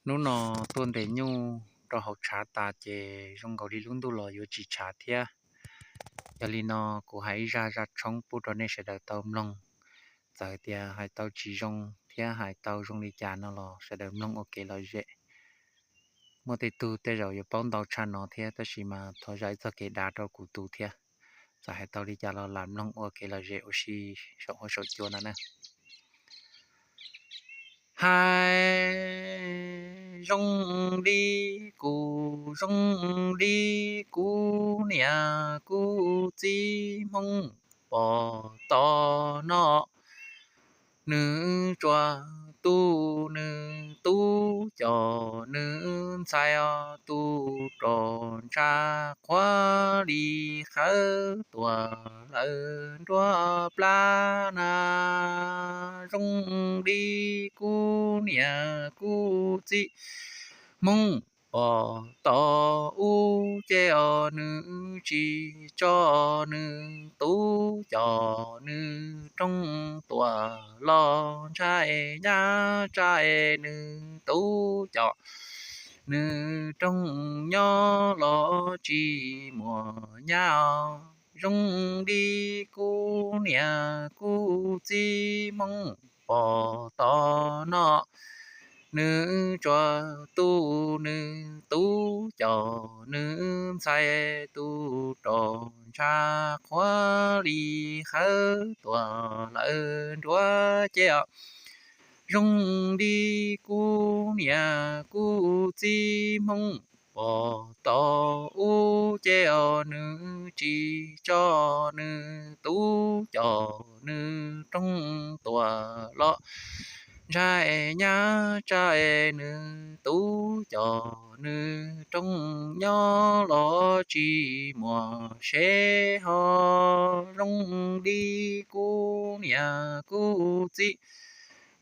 Hnub no tuaj ntes nyuj rau hauv tshav tas ces zoo nkaus li lub ntuj los yuav tsis tshav thiab. Yog li no kuv hais ib zaj zaj tshoob pub rau nej sawv daws tau mloog. Txawm tias hais tau tsis zoo thiab hais tau zoo li cas no los sawv daws mloog ua kev lom zem. Muaj tej tug tej zaum yuav paub ntau tshaj no thiab, tab sis mas thov zam ib txoj kev dav rau kuv tus thiab. Txawm hais tau li cas los lam mloog ua kev lom zem ua si saum huab saum cua no na. Hais zoo li kuv, zoo li kuv niam kuv txiv Hmoob pom tom no. Nws tsuas tu nws tub coj nws ntxhais os, tu rau ntshav qhuav li khawb tuaj lawm nruab plab na. Zoo li kuv niam kuv txiv Hmoob pom tom ub ces os, nws tsis tso nws tub coj nws rooj tuaj los ntshai nyab tsa nws tub coj nws rooj nyob los tsis muaj nyab os. Zoo li kuv niam kuv txiv Hmoob pom tom no. Nws tsuas tu nws tub coj nws ntxhais, tu rau ntshav qhuav li khawb tuaj lawm nruab ces os. Zoo li kuv niam kuv txiv Hmoob pom tom ub ces os, nws tsis tso nws tub coj nws rooj tuaj los ntshai nyab tsa nws tub coj nws rooj nyob los tsis muaj seb ho. Zoo li kuv niam kuv txiv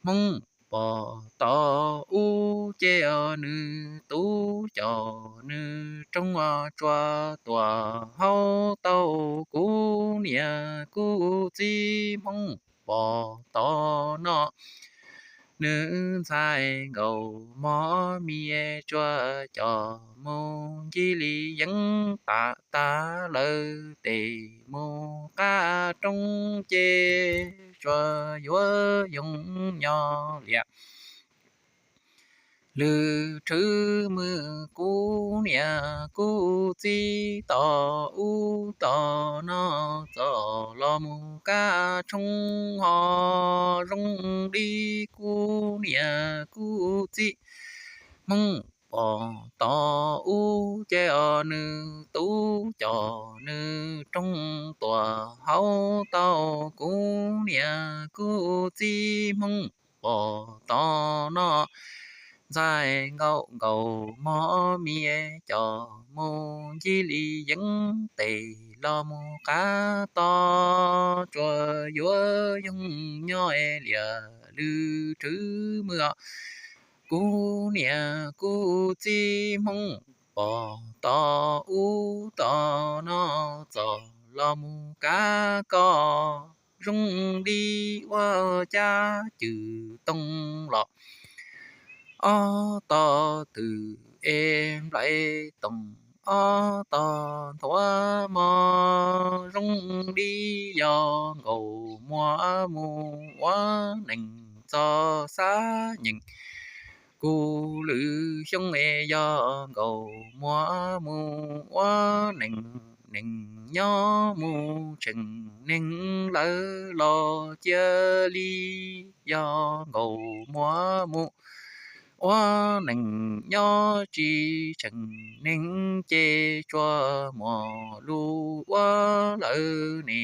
Hmoob pom tom ub ces os, nws tub coj nws rooj tsuas tuaj haus tau. Kuv niam kuv txiv Hmoob pom tom no. Nws ntxhais nkauj mos mis tsuas coj mus ncig li yeeb, tam tas lawm tes mus qab roob ces tsuas yuav yoog nyob liam lwm rhwv mws. Kuv niam kuv txiv tom ub tom no txawm los mus kab tshoob ho. Zoo li kuv niam kuv txiv Hmoob pom tom ub ces os, nws tub coj nws rooj tuaj haus tau. Kuv niam kuv txiv Hmoob pom tom no. Ntxhais nkauj nkauj mos mis coj mus ncig li yeeb, tes los mus qab tod tsuas yuav yoog nyob liam lwm rhwv mws os. Kuv niam kuv txiv Hmoob pom tom ub tom no txawm los mus kab koj. Zoo li ua cab cwm toog los ob tog twm es nplaim toog ob tog nthuav mos. Zoo li yog nkaus muaj mus ua neej txog xab nyeem, kuv lwm xyoo es yog nkaus muaj mus ua neej, neej nyob mus tseem neeg lawm los cia li yog nkaus muaj mus ua neej nyob tsis tseem neeg ces tsuas muaj lus ua lawm ne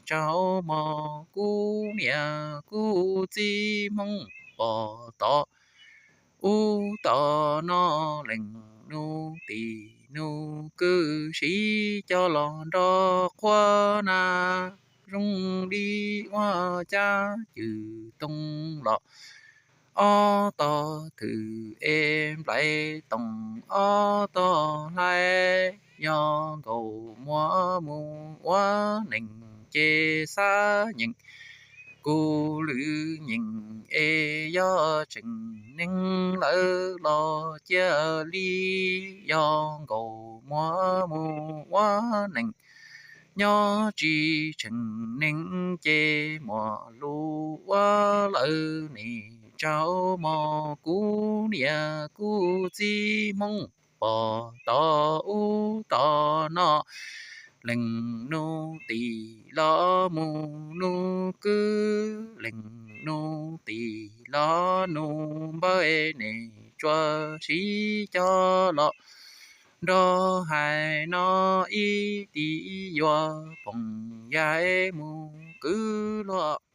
tsaug mog. Kuv niam kuv txiv Hmoob pom tom ub tom no, leej nus tij nus kwv sib cog los nrog qhuab na. Zoo li ua cab cwm toog los ob tog twm es nplaim toog ob tog hlais, yog nkaus muaj mus ua neej ces xab nyeem, kuv lwm nyeem es yog tseem neeg lawm los cia li, yog nkaus muab mus ua neeg nyob tsis tseem neeg ces muaj lus ua lawm ne. Tsaug mog kuv niam kuv txiv Hmoob, pom tom ub tom no, leej nus tim los mus nus kwv, leej nus tim los nus npawg, nej tsuas sib cog los nrog hais no ib tim yuav phoom yaig mus kwv luag.